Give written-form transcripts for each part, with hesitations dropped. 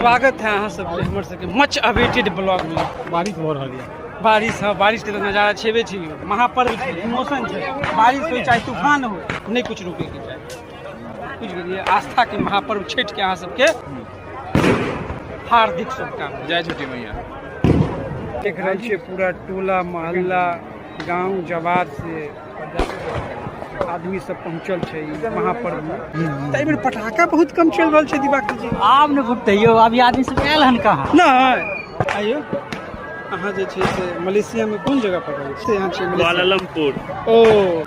स्वागत है अहाँ सबके हमर सबके मच अवेटेड ब्लॉग में। बारिश भऽ रहल यऽ। बारिश, हाँ, बारिश के तऽ नजारा छेबे छै, महापर्व छै, इमोशन छै। बारिश हो चाहे तूफान हो, नहि कुछ रुके के चाही, बुझि गेलियै? आस्था के महापर्व छठि के अहाँ सबके हार्दिक शुभकामना। जय छठी मैया। देख रहल छियै पूरा टोला मोहल्ला गाँव जवार से आदमी सब पहुँचल छै ई महापर्व में। तऽ एहि बेर पटाखा बहुत कम चलि रहल छै दिवाकर जी। आब ने फुटतै यौ, अभी आदमी सब आयल हन कहाँ? नहि आइयो अहाँ जे छै से मलेशिया में कोन जगह पर रहै छी? अहाँ छियै मलेशिया? कुआलालमपुर। ओ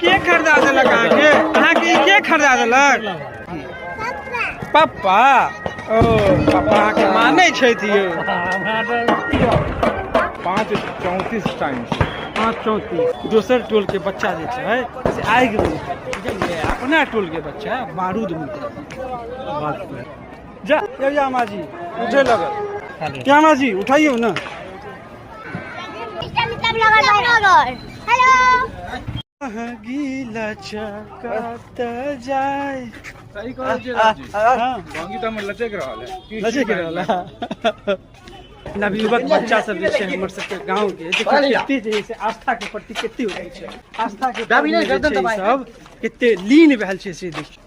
के खरीदा देलक अहाँके? अहाँके ई के खरीदा देलक? पप्पा। ओ पप्पा अहाँके मानै छथि यौ। 5:34 टाइम छै। 5:34। दोसर टोल के बच्चा जे छै से आगि में बुझलियै, अपना टोल के बच्चा बारूद में बात जा। यौ यामा जी उठे लगल। यामा जी उठाइयौ ना। हेलो। गीला चकत जाय। सही कहै छियै राजी। हाँ। बाकी तऽ हमर लचक रहल है। लचक रहल है। नवयुवक बच्चा सब जे छै हमर सबके गाँव के, देखियौ कते जे है से आस्था के प्रति कते होइ छै, आस्था के पर्व में जे छै ई सब कते लीन भेल छै से देखियौ।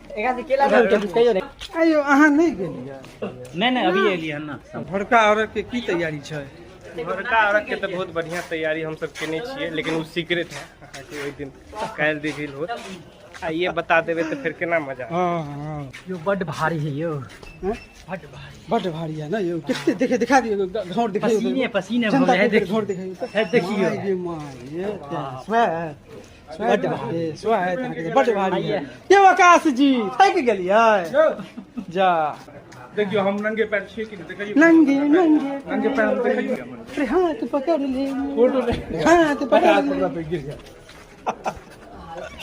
आइयो अहाँ नहि गेलियै? नहि नहि, अभी एलियै हन ना। भोरका अर्घ के की तैयारी छै? भोरका अर्घ के तऽ बहुत बढ़िया तैयारी हमसब केने छियै, लेकिन ओ सीक्रेट है, अहाँके ओहि दिन काल्हि रिवील होत। आ ये बता देबै तऽ फेर केना मजा? हाँ हाँ यो बड भारी है यो। हैं? बड भारी। बड भारी है ना यो। कते देखे दिखा दियौ, घौर दिखाइयो। पसीने पसीने भऽ जनता गेल है, के देखियौ। घौर दिखाइयो तऽ। है, देखियौ। माय गे my, ये स्वै स्वै बड भारी स्वै अहाँके बड भारी है। यौ आकाश जी थाकि गेलियै? जा। देखियौ हम नंगे पैर छियै कि नहि देखियौ। नंगे नंगे नंगे पैर हम देखियौ। अरे हाथ पकड़ ले, फोटो ले। हाथ पकड़ हाथ ले। पकड़ा पे गिर गया।